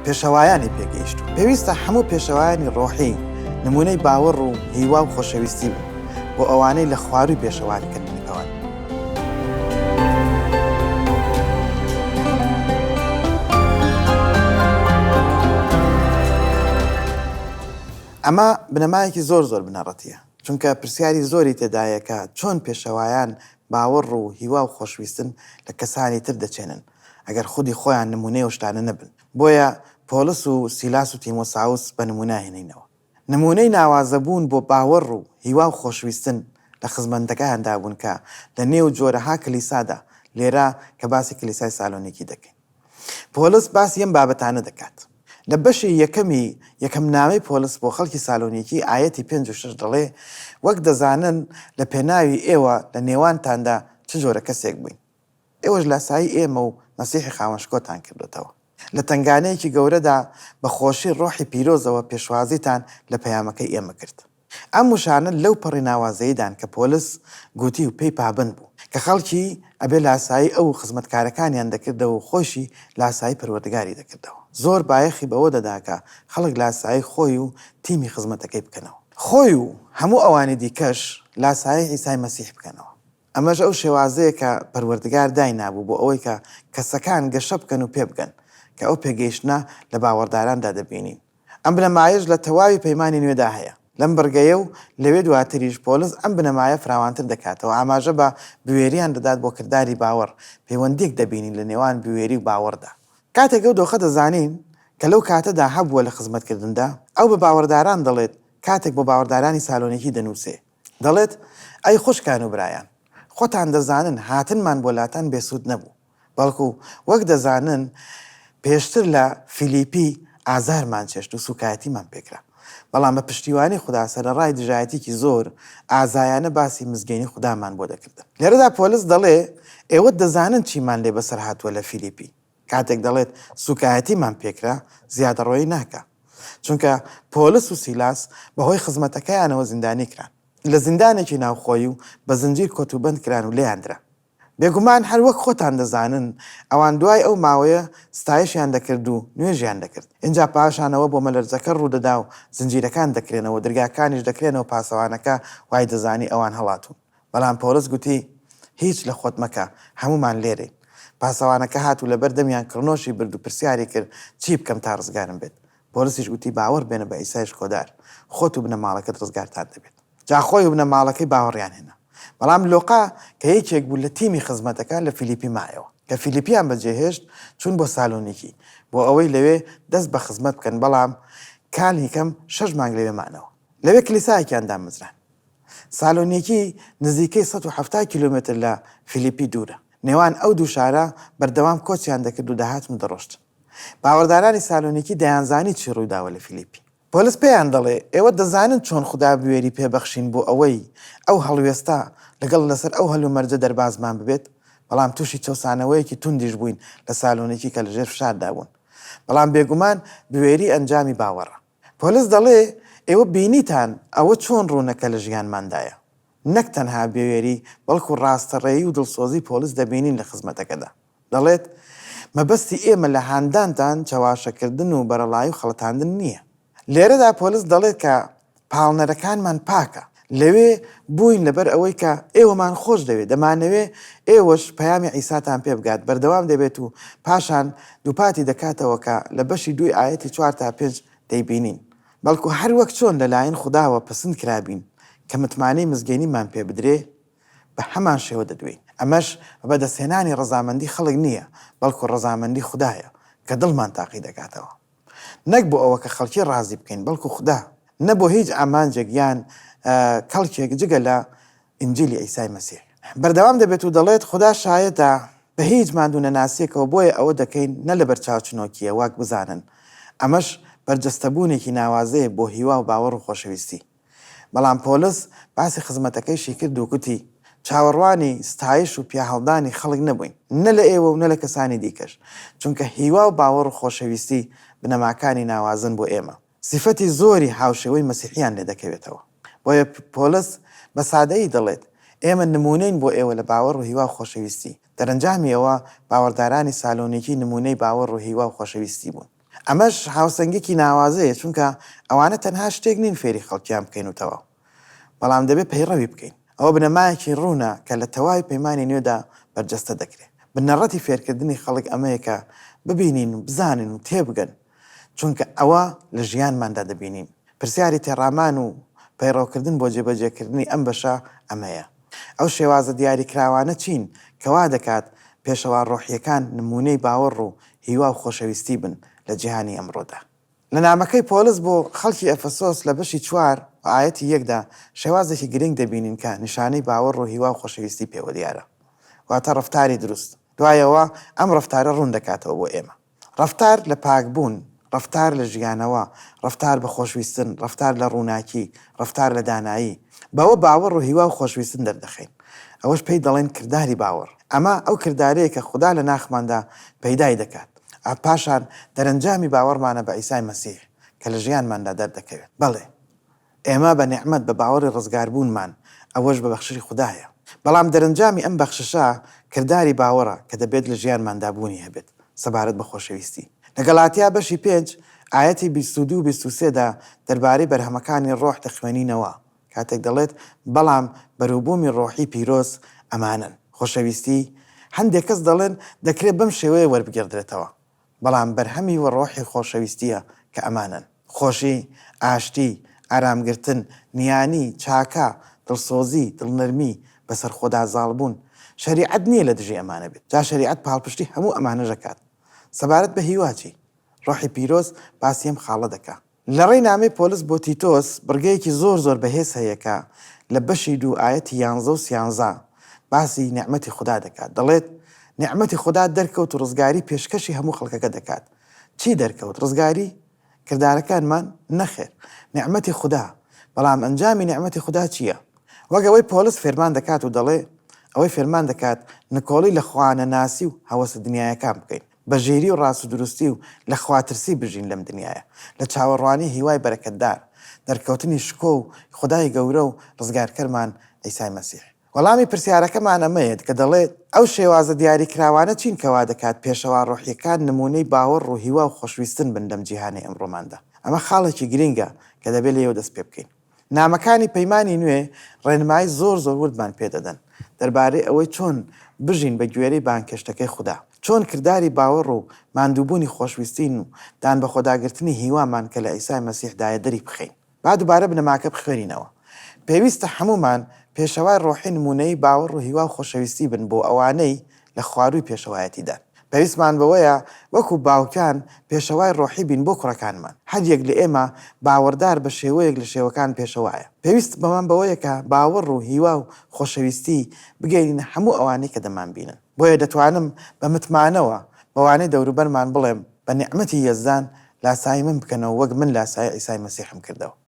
پێشەوایانی پێگەیشتوو. پێویستە هەموو پێشەوایانی ڕۆحی نموونەی باوەڕ و هیوا و خۆشەویستی بن بۆ ئەوانەی لە خوارووی پێشەوایکردنەکەوەن. ئەمە بنەمایەکی زۆر زۆر بنەڕەتییە، چونکە پرسیاری زۆری تێدایە کە چۆن پێشەوایان باوەڕ و هیوا و خۆشویستن لە کەسانی تر دەچێنن ئەگەر خودی خۆیان نموونەی ئەو شتانە نەبن. بۆیە پۆڵس و سیلاس و تیمۆساوس بە نموونە هێنینەوە. نموونەی ناوازەبوون بۆ باوەڕ و هیوا و خۆشویستن لە خزمەتەکەیاندا بوون کە لە نێو جۆرەها کلیسادا، لێرە کە باسی کلیسای سالۆنیکی دەکەین. پۆڵس باسی ئەم بابەتانە دەکات. لە بەشی یەکەمی یەکەم نامەی پۆڵس بۆ خەڵکی سالۆنیکی ئایەتی پێنج و شەش دەڵێ، وەک دەزانن لە پێناوی ئێوە لە نێوانتاندا چ جۆرە کەسێک بووین. ئێوەش لاسایی ئێمە و مەسیحی خاوەن شکۆتان کردۆتەوە. لە تەنگانەیەکی گەورەدا بە خۆشی ڕۆحی پیرۆزەوە پێشوازیتان لە پەیامەکەی ئێمە کرد. ئەم وشانە لەو پەڕی ناوازەییدان کە پۆلس گوتی و پێی پابەند بوو، کە خەڵکی ئەبێ لاسایی ئەو و خزمەتکارەکانیان دەکردەوە و خۆیشی لاسایی پەروەردگاری دەکردەوە. زۆر بایەخی بەوە دەدا کە خەڵک لاسایی خۆی و تیمی خزمەتەکەی بکەنەوە. خۆی و هەموو ئەوانی دیکەش لاسایی عیسای مەسیح بکەنەوە. ئەمەش ئەو شێوازەیە کە پەروەردگار داینابوو بۆ ئەوەی کە کەسەکان گەشە بکەن و پێبگەن، کە ئەو پێگەیشتنە لە باوەڕداراندا دەبینین. ئەم بنەمایەش لە تەواوی پەیمانی نوێدا هەیە. لەم بڕگەیە و لەوێ دواتریش پۆلس ئەم بنەمایە فراوانتر دەکاتەوە، ئاماژە بە بوێرییان دەدات بۆ کرداری باوەڕ، پەیوەندییەک دەبینین لە نێوان بوێری و باوەڕدا. کاتێک ئەو دۆخە دەزانین کە لەو کاتەدا هەبووە لە خزمەتکردندا، ئەو بە باوەڕداران دەڵێت کاتێک بۆ باوەڕدارانی سالۆنیکی دەنووسێ، دەڵێت، ئەی خوشکان و برایان، خۆتان دەزانن هاتنمان بۆ لاتان بێسوود نەبوو، بەڵکو وەک دەزانن پێشتر لە فیلیپی ئازارمان چێشت و سووکایەتیمان پێکرا، بەڵام بە پشتیوانی خودا سەرەڕای دژایەتیی زۆر، ئازایانە باسی مزگێنی خودامان بۆ دەکردن. لێرەدا پۆلس دەڵێ، ئێوە دەزانن چیمان لێ بەسەر هاتووە لە فیلیپی. کاتێک دەڵێت سووکایەتیمان پێکرا، زیادەڕۆیی ناکا. چونکە پۆلس و سیلاس بەهۆی خزمەتەکەیانەوە زیندانی کران. لە زیندانێکی ناوخۆیی و بە زنجیر کۆتوبەند کران و لێیان درا. بێگومان هەر وەک خۆتان دەزانن ئەوان دوای ئەو ماوەیە ستایشیان دەکرد و نوێژیان دەکرد. ئینجا پاشان ئەوە بۆمەلەرزەکە ڕوودەدا و زنجیرەکان دەکرێنەوە و درگاکانیش دەکرێنەوە پاسەوانەکە وای دەزانی ئەوان هەڵاتوون. بەڵام پۆڵس گوتی، هیچ لە خۆت مەکە، هەموومان لێرەین. پاسەوانەکە هات و لەبەر دەمیان کڕنۆشی برد و پرسیاری کرد، چی بکەم تا ڕزگارم بێت؟ پۆڵسیش گوتی، باوەڕ بێنە بە عیسای شکۆدار، خۆت و بنەماڵەکەت ڕزگارتان دەبێت. جا خۆی و بنەماڵەکەی باوەڕیان هێنا. بەڵام لۆقا کە یەکێک بوو لە تیمی خزمەتەکە لە فیلیپی مایەوە. کە فیلیپیان بەجێهێشت، چوون بۆ سالۆنیکی، بۆ ئەوەی لەوێ دەست بە خزمەت بکەن، بەڵام کالیکەم شەش مانگ لەوێ مانەوە. لەوێ کلیسایەکیان دامەزراند. سالۆنیکی نزیکەی 170 کیلۆمەتر لە فیلیپی دوورە. نێوان ئەو دوو شارە بەردەوام کۆچیان دەکرد و دەهاتن و دەڕۆشتن. باوەڕدارانی سالۆنیکی دەیانزانی چی ڕوویداوە لە فیلیپی. پۆلس پێیان دەڵێ، ئێوە دەزانن چۆن خودا بوێری پێ بەخشین بۆ ئەوەی ئەو هەڵوێستە لەگەڵ لەسەر ئەو هەلومەرجە دەربازمان ببێت، بەڵام تووشی چەوسانەوەیەکی توندیش بووین لە سالۆنیکی کە لەژێر فشاردا بوون. بەڵام بێگومان بوێری ئەنجامی باوەڕە. پۆلس دەڵێ، ئێوە بینیتان ئەوە چۆن ڕوونە کە لە ژیانماندایە. نەک تەنها بوێری، بەڵکو ڕاستەڕێی و دڵسۆزی پۆلس دەبینین لە خزمەتەکەدا. دەڵێت، مەبەستی ئێمە لە هاندانتان چەواشەکردن و بەرەڵایی و خەڵەتاندن نییە. لێرەدا پۆلس دەڵێت کە پاڵنەرەکانمان پاکە. لەوێ بووین لەبەر ئەوەی کە ئێوەمان خۆش دەوێت، دەمانەوێ ئێوەش پەیامی عیساتان پێ بگات، بەردەوام دەبێت و پاشان دووپاتی دەکاتەوە کە لە بەشی دووی ئایەتی چوار تا پێنج دەیبینین. بەڵکو هەر وەک چۆن لەلایەن خوداوە پەسند کرابین کە متمانەی مزگێنیمان پێ بدرێ، بە هەمان شێوە دەدوێین. ئەمەش بە بەدەستهێنانی ڕەزامەندی خەڵک نییە، بەڵکو ڕەزامەندی خودایە کە دڵمان تاقی دەکاتەوە. نەک بۆ ئەوە کە خەڵکی ڕازی بکەین، بەڵکو خودا. نە بۆ هیچ ئامانجێک یان کەڵکێک جگە لە ئینجیلی عیسای مەسیح. بەردەوام دەبێت و دەڵێت، خودا شایەتە بە هیچ ماندوونەناسییەکەوە بۆیە ئەوە دەکەین نە لەبەر چاوچنۆکییە واک بزانن، ئەمەش بەرجەستەبوونێکی ناوازەیە بۆ هیوا و باوەڕ و خۆشەویستی. بەڵام پۆلس باسی خزمەتەکەیشی کرد و گوتی، چاوەڕوانی ستایش و پیاهەڵدانی خەڵک نەبووین، نە لە ئێوە و نە لە کەسانی دیکەش، چونکە هیوا و باوەڕ و خۆشەویستی بنەماکانی ناوازەن بۆ ئێمە. سیفەتی زۆری هاوشێوەی مەسیحیان لێ دەکەوێتەوە. بۆیە پۆلس بە سادەیی دەڵێت، ئێمە نموونەین بۆ ئێوە لە باوەڕ و هیوا و خۆشەویستی. دەرەنجامی ئەوە، باوەڕدارانی سالۆنیکی نموونەی باوەڕ و هیوا و خۆشەویستی بوون. ئەمەش هاوسەنگیەکی ناوازەیە چونکە ئەوانە تەنها شتێک نین فێری خەڵکیان بکەین و تەواو بەڵام دەبێت پەیڕەوی بکەین. ئەوە بنەمایەکی ڕوونە کە لە تەواوی پەیمانی نوێدا بەرجەستە دەکرێت. بنەڕەتی فێرکردنی خەڵک ئەمەیە کە ببینین و بزانن و تێبگەن چونکە ئەوە لە ژیانماندا دەبینین. پرسیاری تێڕامان و پەیڕەوکردن بۆ جێبەجێکردنی ئەم بەشە ئەمەیە. ئەو شێوازە دیاریکراوانە چین کە وا دەکات پێشەوا ڕۆحییەکان نموونەی باوەڕ و هیوا و خۆشەویستی بن لە جیهانی ئەمڕۆدا؟ لە نامەکەی پۆڵس بۆ خەڵکی ئەفەسۆس لە بەشی چوار و ئایەتی یەکدا شێوازێکی گرنگ دەبینین کە نیشانەی باوەڕ و هیوا و خۆشەویستی پێوە دیارە، واتە ڕەفتاری دروست. دوایەوە ئەم ڕەفتارە ڕوون دەکاتەوە بۆ ئێمە. ڕەفتار لە پاکبوون، ڕەفتار لە ژیانەوە، ڕەفتار بە خۆشویستن، ڕەفتار لە ڕووناکی، ڕەفتار لە دانایی. بەوە باوەڕ و هیوا و خۆشویستن دەردەخەین. ئەوەش پێی دەڵێن کرداری باوەڕ. ئەمە ئەو کردارەیە کە خودا لە ناخماندا پەیدای دەکات. پاشان دەرەنجامی باوەڕمانە بە عیسای مەسیح کە لە ژیانماندا دەردەکەوێت. بەڵێ. ئێمە بە نیعمەت، بە باوەڕی ڕزگاربوونمان، ئەوەش بە بەخششی خودایە. بەڵام دەرەنجامی ئەم بەخششە کرداری باوەڕە کە دەبێت لە ژیانماندا بوونی هەبێت سەبارەت بە خۆشەویستی. لە گەڵاتیا بەشی پێنج ئایەتی 22 و 23 دا دەربارەی بەرهەمەکانی ڕۆح دەخوێنینەوە کاتێک دەڵێت، بەڵام بەروبوومی ڕۆحی پیرۆز ئەمانەن، خۆشەویستی، هەندێک کەس دەڵێن دەکرێت بەم شێوەیە وەربگێڕدرێتەوە، بەڵام بەرهەمی و ڕۆحی خۆشەویستییە کە ئەمانەن، خۆشی، ئاشتی، ئارامگرتن، نیانی، چاکە، دڵسۆزی، دڵنەرمی، بەسەرخۆدا زاڵبوون. شەریعەت نییە لە دژی ئەمانە بێت. جا شەریعەت پاڵپشتی هەموو ئەمانەش ئەکات. سەبارەت بە هیوا چی؟ ڕۆحی پیرۆز باسی ئەم خاڵە دەکا. لە ڕێی نامەی پۆلس بۆ تیتۆس بڕگەیەکی زۆر زۆر بەهێز هەیە کە لە بەشی دوو ئایەتی یانزە و سیانزە باسی نیعمەتی خودا دەکات دەڵێت نیعمەتی خودا دەرکەوت و ڕزگاری پێشکەشی هەموو خەڵکەکە دەکات چی دەرکەوت ڕزگاری کردارەکانمان نەخێر نیعمەتی خودا بەڵام ئەنجامی نیعمەتی خودا چییە وەک ئەوەی پۆلس فێرمان دەکات و دەڵێ ئەوەی فێرمان دەکات نکۆڵی لە خوانەناسی و هەوەسە دنیایەکان بکەین بە ژیری و ڕاستودروستی و لە خواترسی بژین لەم دنیایە، لە چاوەڕوانی هیوای بەرەکەتدار، دەرکەوتنی شکۆ و خودای گەورە و ڕزگارکەرمان عیسای مەسیح. وەڵامی پرسیارەکەمان ئەمەیە کە دەڵێت، ئەو شێوازە دیاریکراوانە چین کە وا دەکات پێشەوا ڕۆحییەکان نموونەی باوەڕ و هیوا و خۆشویستن بن لەم جیهانەی ئەمڕۆماندا؟ ئەمە خاڵێکی گرینگە کە دەبێت لێیەوە دەست پێ بکەین. نامەکانی پەیمانی نوێ ڕێنمایی زۆر زۆر وردمان پێ دەدەن دەربارەی ئەوەی چۆن بژین بە گوێرەی بانگهێشتەکەی خودا، چۆن کرداری باوەڕ و ماندووبوونی خۆشویستین و دانبەخۆداگرتنی هیوامان کە لە عیسای مەسیحدایە دەری بخەین. با دووبارە بنەماکە بخوێنینەوە. پێویستە هەموومان پێشەوای ڕۆحی نموونەیی باوەڕ و هیوا و خۆشەویستی بن بۆ ئەوانەی لە خوارووی پێشەوایەتیدان. پێویستمان بەوەیە وەکو باوکان پێشەوای ڕۆحی بین بۆ کوڕەکانمان. هەر یەک لە ئێمە باوەڕدار بە شێوەیەک لە شێوەکان پێشەوایە. پێویستمان بەوەیە کە باوەڕ و هیوا و خۆشەویستی بگەینینە هەموو ئەوانەی کە دەمانبینن. بۆیە دەتوانم بە متمانەوە بەوانەی دەوروبەرمان بڵێم، بە نیعمەتی یەزدان لاسایی من بکەنەوە وەک من لاسایی عیسای مەسیحم کردەوە.